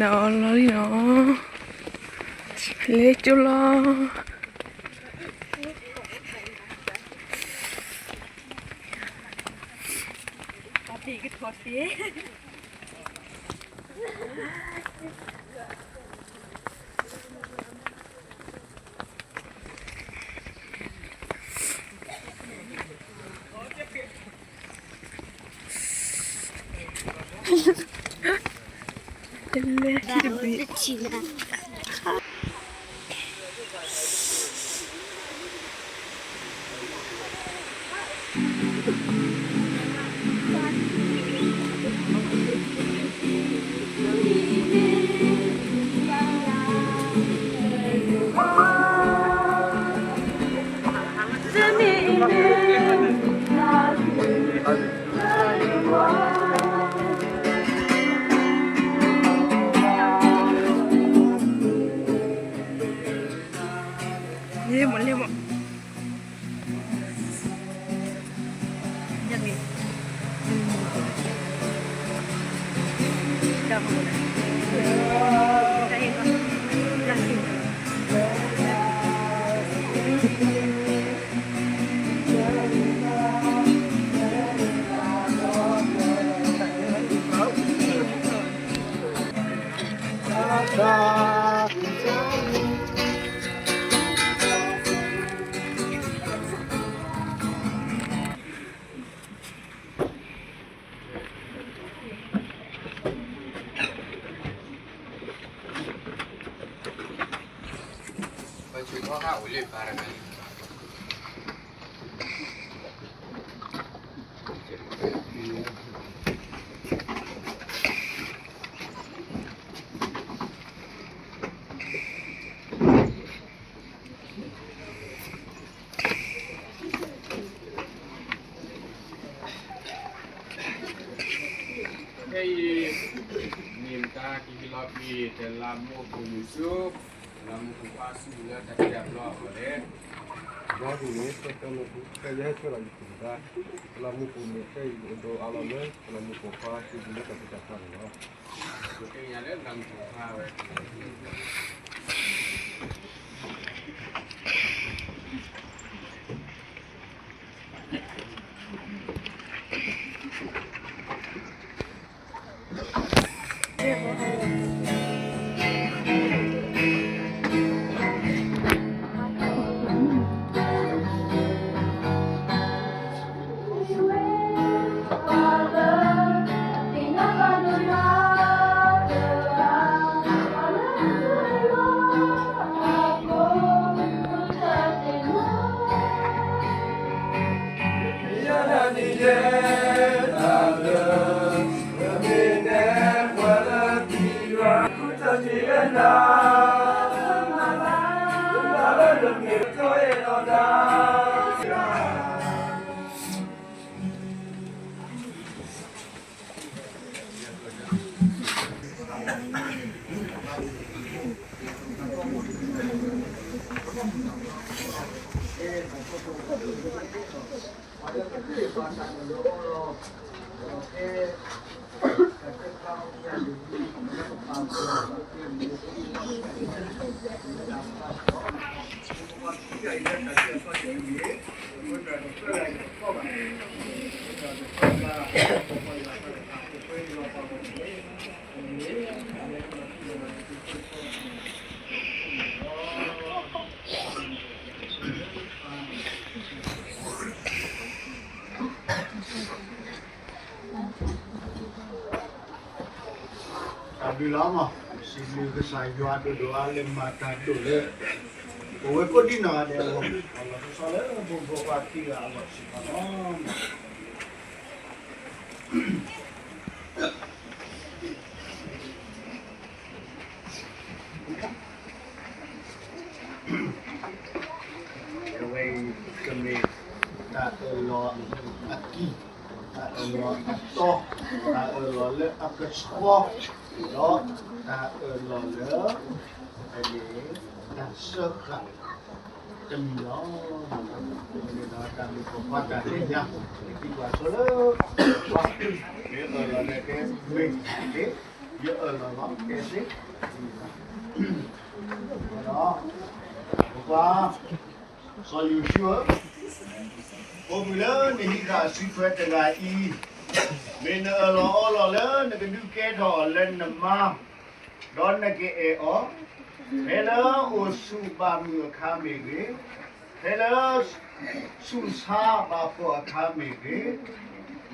နအီလီၤလံနီၤ, လဲၤကၠိလီၤ. တလဲၤထံတဘ့ၣ်. ခဲအံၤ န့ၣ်မတၤကဟံးလီၤကွံာ် တလးမူးခိၣ်မုၢ်ဆူ တလးမူးခိၣ်ခွါဆူလၢတၢ်ဖံးတၢ်ပျီအဂီၢ်န့ၣ်, ဘီဒ်န့ၣ် ဆၢကမုၢ်ဆူ ခဲယဟဲဆှၢလီၤယခိၣ်မုၢ်သါ တလးမူးခိၣ်န့ၣ် ခဲအံၤအိၣ်ဒီးအလီၢ်လၢ တလးမူးခိၣ်ခွါဆူလၢတၢ်ဖံးတၢ်ပျီန့ၣ်လီၤ. ပသ့ၣ်ညါလၢတလးမူးခိၣ်ခွါဝဲ တၢ်ဘျုးလီၤမး, စံးဘျုးကစၢ်ယွၤဒိၣ်ဒိၣ်အါလၢမၤတၢ်ဒိၣ်လၢ ပဝဲကိးဒံနီၢ်ဂၤဒဲးအဂီၢ်, လီၤဆီဆီလၢပဖိပလံၤခံဂၤအဂီၢ်စ့ၢ်ကီးလီၤ. အဝဲအံၤကမ့ၢ်တၢ်အၢၣ်လီၤအကံၢ်, တၢ်အၢၣ်လီၤအတီ, တၢ်အၢၣ်လီၤလၢအကဆှီ, ဒီးတၢ်အၢၣ်လီၤလၢ တၢ်စၢဃာ်တမံၤလီၤ. မ့ၢ်ဒီးတၢ်မ့ၢ်ပိာ်ခွါတၢ်သ့ၣ်ညါ, ပထံၣ်ဘၣ်ဆိလၢ ပှၤမ့ၢ်အၢၣ်လီၤလၢကမ့ၢ်တၢ်သ့ ယအၢၣ်လီၤလီၤ ကဲသ့, ဒီး ပကွၢ် စီၤယိၤၡူဧၢ, ပိာ်မုၣ်လၢနဟံးဃာ်အစုထွဲတဂၤအံၤ, မ့ၢ်နအၢၣ်လီၤအီလီၤလၢနကဒုးကဲထီၣ်အီၤလၢနမါ, ဒီးနကအဲၣ်အီၤ, ဖဲလၢအိၣ်ဆူၣ်ဘၣ်မုာ်အခါမ့ၢ်ဂ့ၤ, ဖဲလၢ ဆူၣ်ဆါဘၣ်ဖှီၣ်အခါမ့ၢ်ဂ့ၤ,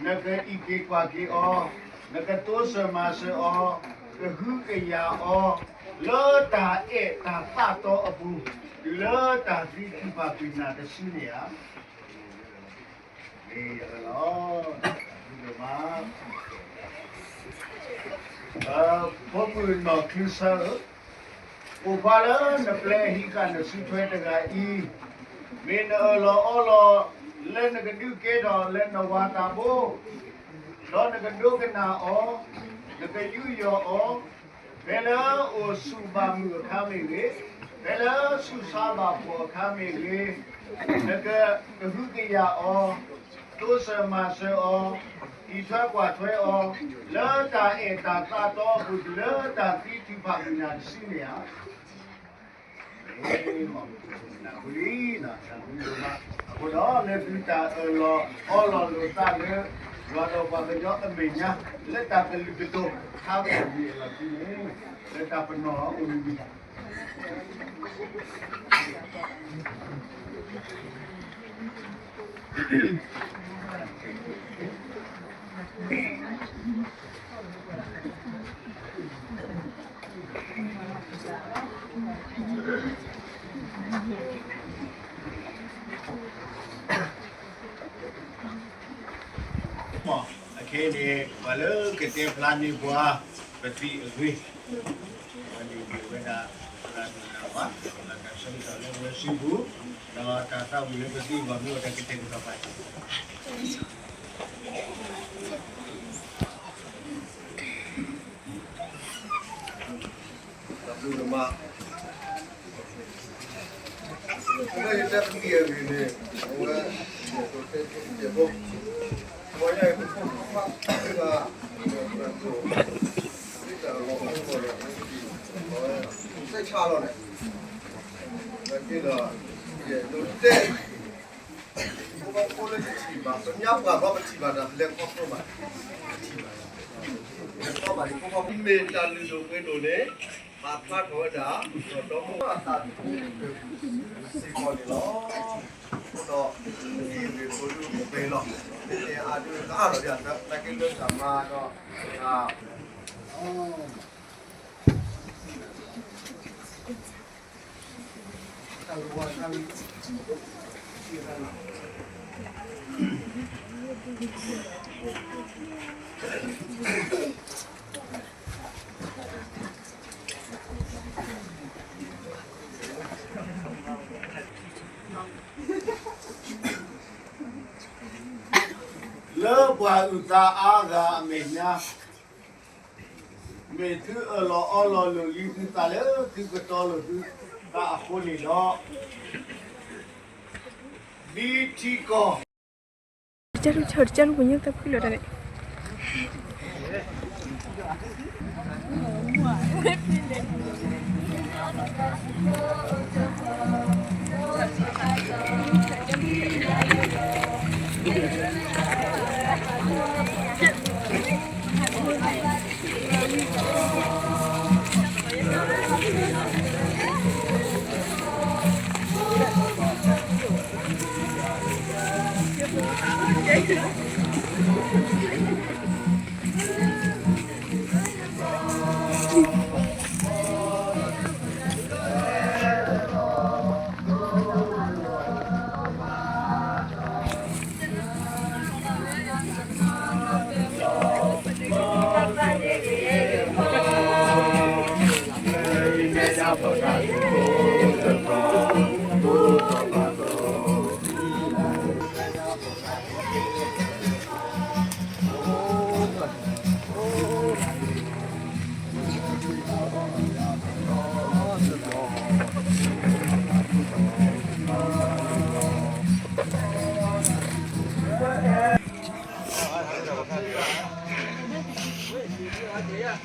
နကအံးက့ၤကွၢ်က့ၤအီၤ, နကတိစၢၤမၤစၢၤအီၤ, ကဟုကယာ်အီၤ, လၢတၢ်အဲၣ်တၢ်သးတီအပူၤ, တုၤလၢတၢ်သံထုးဖးကွံာ်နၤတစုန့ၣ်ဧါ. မ့ၢ်ယအၢၣ်လီၤ, မၤ ပိာ်မုၣ်နီၢ်ချုဆၢဧၢ, ပိာ်ခွါလၢနပျဲဟံးဃာ်နစုထွဲတဂၤအံၤ, မ့ၢ်နအၢၣ်လီၤအီလီၤ လၢနကဒုးကဲထီၣ်လၢနဝၤတၢ်ဘိ, ဒီးနကဒိကနၣ်အီၤ, နကယူးယီၣ်အီၤ, ဖဲလၢအိၣ်ဆူၣ်ဘၣ်မုာ်အခါမ့ၢ်ဂ့ၤ, ဖဲလၢဆူၣ်ဆါဘၣ်ဖှီၣ်အခါမ့ၢ်ဂ့ၤ, နကကဟုကယာ်အီၤ, တိစၢၤမၤစၢၤအီၤ, အံးထွဲကွၢ်ထွဲအီၤ, လၢတၢ်အဲၣ်တၢ်သးတီအပူၤ တုၤလၢတၢ်သံထုးဖးကွံာ်နၤတစုန့ၣ်ဧါ. အဃိလံ, အဃိဒီး လၢသုတၢ်အၢၣ်လီၤအီလီၤလိာ်သးလၢ ယွၤဒီးပှၤကညီအမဲာ်ညါ လၢတၢ်ကလုၢ်ကတိၤခါပူၤန့ၣ်အလီၢ်ခံန့ၣ် လၢတၢ်ပနီၣ်အီၤအိၣ်မံၤမံၤ အခဲအံၤန့ၣ် ပှၤလၢကတဲဖျါန့ၢ်ပှၤ ပသံအဂ့ၢ်, ပှၤန့ၣ်မ့ၢ်ဝဲဒၣ် သရၣ်ဒိၣ်နၢ်ဝါ လၢတၢ်ဆၢကတီၢ်လၢဝဲစုပူၤ, ဒီးတၢ်သးဝံၣ်လၢပသံအဂီၢ်မ့ၢ်အိၣ်ဒီးကတဲာ်ကတီၤပာ် တၢ်ဘျုးဒိၣ်မး, လၢယတဲပတံၢ်အဂ့ၢ်န့ၣ် အဝဲ ယတဲတဲဖိ, ပှၤညါအံၤ ပဖိပခွါ သ့ၣ်တဖၣ် သ့ၣ်တဖၣ်လီၤ အဝဲ စိတ်ချလီၤန့ၣ် လၢက့ဒီး ယဒိးတဲ ဖိဖိလၢယထံၣ်ဘၣ် ပမ့ၢ်ပှၤဘၣ်ပထံၣ်ဘၣ်တၢ်လဲၤခီဖျိဘၣ်, ပထံၣ်ဘၣ်, လဲၤခီဖျိဘၣ်န့ၣ် ဖိဖိမ့ၢ်တၢ်လုၢ်ဒိၣ်ပှ့ၤဒိၣ်န့ၣ် ပာ်ဖျါထီၣ်ဝဲဒၣ် ဒီးဒီမါအသးစ့ၢ်ကီးန့ၣ်လီၤ. အဃိဒီး ပသံအဂ့ၢ်ဖိဒုးပှဲၤလီၤ, မ့ၢ်အါဒုးကအါထီၣ်ဒ်အသး သနာ်က့လၢတၢ်မၤဒီး တၢ် လၢပှၤအုၣ်သးအါဂၤအမဲာ်ညါ မ့ၢ်သုအၢၣ်လီၤအီလီၤလိာ်လံသုသးလၢသုကတီၤလိာ်သုသးအဃိန့ၣ်ဒီး ဒ်ထံကီၢ် တကဲထူၣ်ဆၢတကဲထူၣ်ပညိၣ်သၢဖုလီၤတၢ်န့ၣ် Yeah.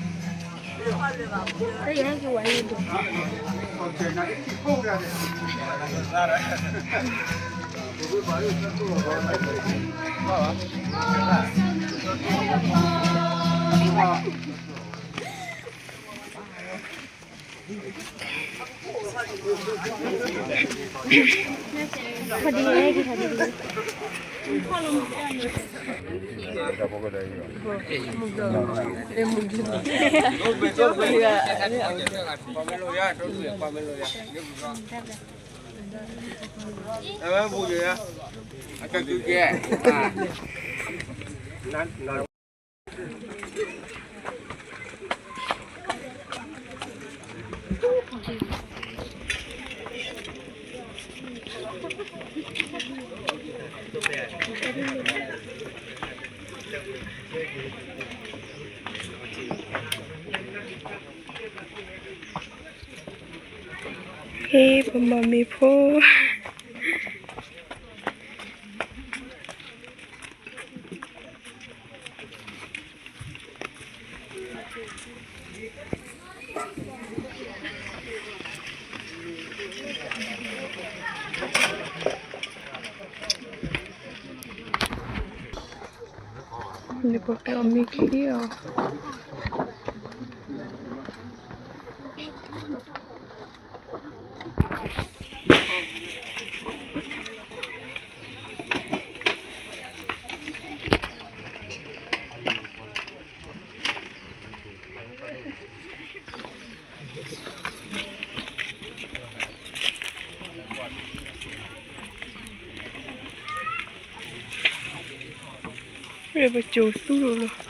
ဟ့ၣ် ပမၤမ့ၢ်ဖိ နပှၤကျီမ့ၢ်ခံအီၤ ပကၠိသူၣ်လီၤလီၤ.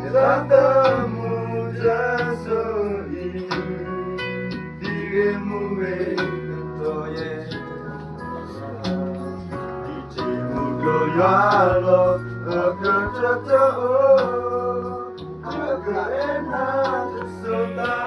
ယသးသမူတစိၤအံၤ သံဂ့ၤမူဂ့ၤကတီၢ်ယဲၢ် ယထံၣ်မူဒိၣ်ယွၤလီၤ အကတၢၢ်တအိၣ် အကအဲၣ်နၤတစိၤသး